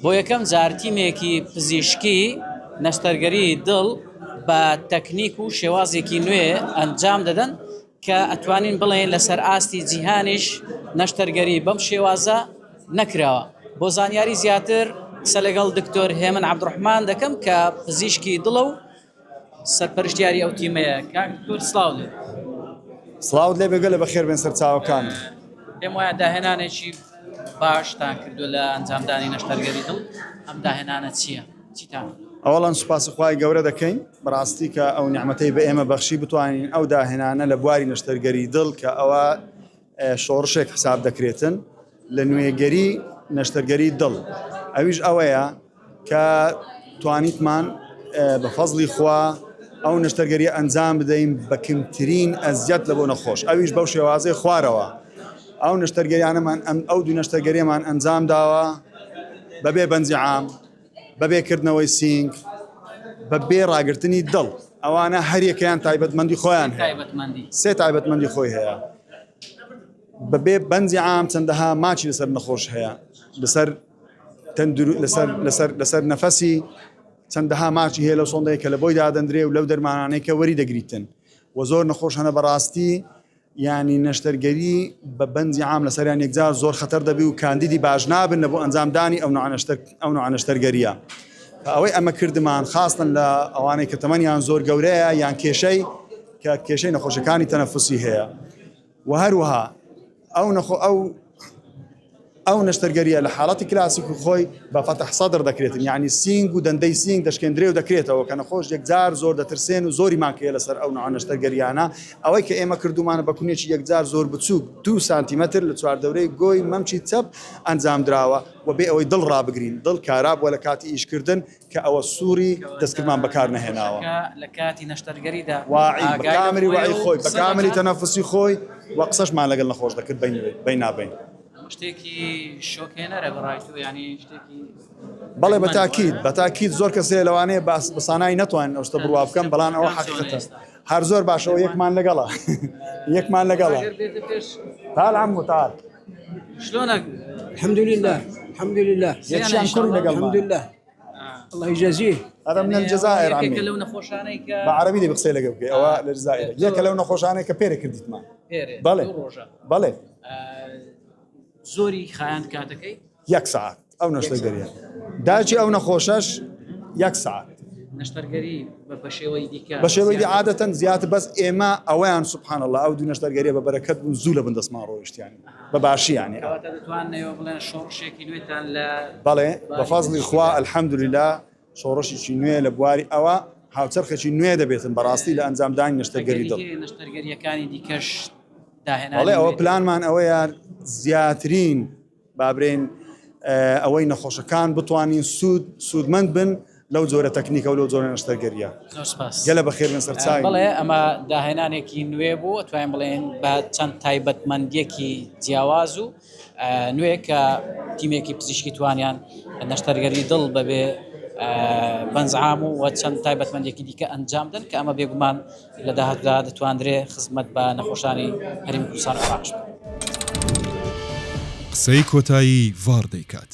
بۆ یەکەم جار تیمێکی پزیشکی نەشتەرگەری دڵ بە تەکنیک و شێوازێکی نوێ ئەنجام دەدەن کە ئەتوانین بڵێین لەسەر ئاستی جیهانیش نەشتەرگەری بەم شێوازە نەکراوە. بۆ زانیاری زیاتر قسە لەگەڵ دکتۆر هێمن عەبدولڕەحمان دەکەم کە پزیشکی دڵە و سەرپەرشتیاری ئەو تیمەیە. کاک دکتۆر سڵاو لێ. سڵاوت لێ بێ گەلە بەخێر بێن سەرچاوەکان. پێم وایە داهێنانێکی باشتان کردووە لە ئەنجامدانی نەشتەرگەری دڵ، ئەم داهێنانە چییە؟ چیتان کردووە؟ ئەوەڵەن سوپاسی خوای گەورە دەکەین بەڕاستی کە ئەو نیعمەتەی بە ئێمە بەخشی بتوانین ئەو داهێنانە لە بواری نەشتەرگەری دڵ کە ئەوە شۆڕشێک حساب دەکرێتن لە نوێگەری نەشتەرگەری دڵ ئەویش ئەوەیە کە توانیتمان بە فەزڵی خوا ئەو نەشتەرگەری ئەنجام بدەین بە کەمترین ئەزیەت لە بۆ نەخۆش ئەویش بەو شێوازەی خوارەوە ئەو نەشتەرگەریانەمان ئەم ئەو دوو نەشتەرگەریەمان ئەنجام داوە بەبێ بەنجی عام بەبێ کردنەوەی سینگ بەبێ ڕاگرتنی دڵ ئەوانە هەریەکەیان تایبەتمەندی خۆیان هەیە سێ تایبەتمەندی خۆی هەیە بەبێ بەنجی عام چەندەها ماچی لەسەر نەخۆش هەیە لەسەر تەندرو لەسەر لەسەر لەسەر نەفەسی چەندەها ماچی هەیە لەو سۆندەیە کە لە بۆی دادەندرێ و لەو دەرمانانەی کە وەری دەگریتن و زۆر نەخۆش هەنە بەڕاستی یانی نەشتەرگەری بە بەنجی عام لەسەریان یەکجار زۆر خەتەر دەبی و کاندیدی باش نابن لە بۆ ئەنجامدانی ئەو نوعە نەشتەر ئەو نوعە نەشتەرگەریە ئەوەی ئەمە کردمان خاستن لە ئەوانەی کە تەمەنیان زۆر گەورەیە یان کێشەی کە کێشەی نەخۆشەکانی تەنەفسی هەیە و هەروەها ئەو نەخۆ ئەو ئەو نەشتەرگەرییە لە حاڵەتی کلاسیک خۆی بە فەتح سەدر دەکرێتن یانی سینگ و دەندەی سینگ دەشکێندرێ و دەکرێتەوە کە نەخۆش یەکجار زۆر دەترسێن و زۆری ماکەیە لەسەر ئەو نوعە نەشتەرگەرییانە ئەوەی کە ئێمە کردوومانە بە کونێکی یەکجار زۆر بچووک دوو سانتیمەتر لە چواردەورەی گۆی مەمکی چەپ ئەنجام دراوە و بێ ئەوەی دڵ ڕابگرین دڵ کارا بووە لە کاتی ئیشکردن کە ئەوە سووری دەستکردمان بەکار نەهێناوە. لە کاتی نەشتەرگەریدا واعی بە کاملی وەعی خۆی بە کاملی تەنەفوسی خۆی و قسەشمان لەگەڵ نەخۆش دەکرد بەین بەینابەین. شتێکی شۆکهێنەرە بەڕای تۆ یانی شتێکی بەڵێ بە تاکید بە تاکید زۆر کەس هەیە لەوانەیە باس بە سانایی نەتوانن ئەو شتە بڕوا بکەن بەڵام ئەوە حەقیقەتە هەر زۆر باشەوە یەکمان لەگەڵە یەکمان لەگەڵە تعال عمو تعال شلونك؟ الحمد لله الحمد لله یەکیان کوڕی لەگەڵ الحمد لله الله يجازيه هذا من الجزائر عمي یەکێکە لەو نەخۆشانەی کە بە عەرەبی دەبی قسەی لەگەڵ بکەی ئەوە لە جزائر یەکە لەو نەخۆشانەی کە پێرێ کردیتمان پێرێ بەڵێ دوو ڕۆژە بەڵێ زۆری خایاند کاتەکەی یەک سەعات ئەو نەشتەرگەریە داکی ئەو نەخۆشەش یەک سەعات نەشتەرگەری بە شێوەی دیکە بە شێوەی دی عادەتەن زیاتر بەس ئێمە ئەوەیان سبحان الله ئەو دوو نەشتەرگەریە بە بەرەکەت بوون زوو لە بن دەستمان ڕۆیشتیان بە باشی یانی کەواتە دەتواننەوە بڵێن شۆڕشێکی نوێتان لە بەڵێ بە فەزڵی خوا الحمدلله شۆڕشێکی نوێ لە بواری ئەوە هاوچەرخێکی نوێ دەبێتن بەڕاستی لە ئەنجامدانی نەشتەرگەری دڵ نەشتەرگەریەکانی دیکەش داهێنانی بەڵێ ئەوە پلانمان ئەوەیە زیاترین با برێن ئەوەی نەخۆشەکان بتوانین سوود سوودمەند بن لەو جۆرە تەکنیکە و لەو جۆرە نەشتەرگەریە. زۆر سپاس. گەلە بەخێر بێن سەرچاوی. بەڵێ ئەمە داهێنانێکی نوێ بوو ئەتوانین بڵێن بە چەند تایبەتمەندیەکی جیاواز و نوێ کە تیمێکی پزیشکی توانیان نەشتەرگەری دڵ بەبێ بەنزعام و وە چەند تایبەتمەندێکی دیکە ئەنجام دەن کە ئەمە بێگومان لە داهاتوودا دەتواندرێ خزمەت بە نەخۆشانی هەرێمی کوردستان و عێراقیش بکەن. قسەی کۆتایی ڤاڕ دەیکات.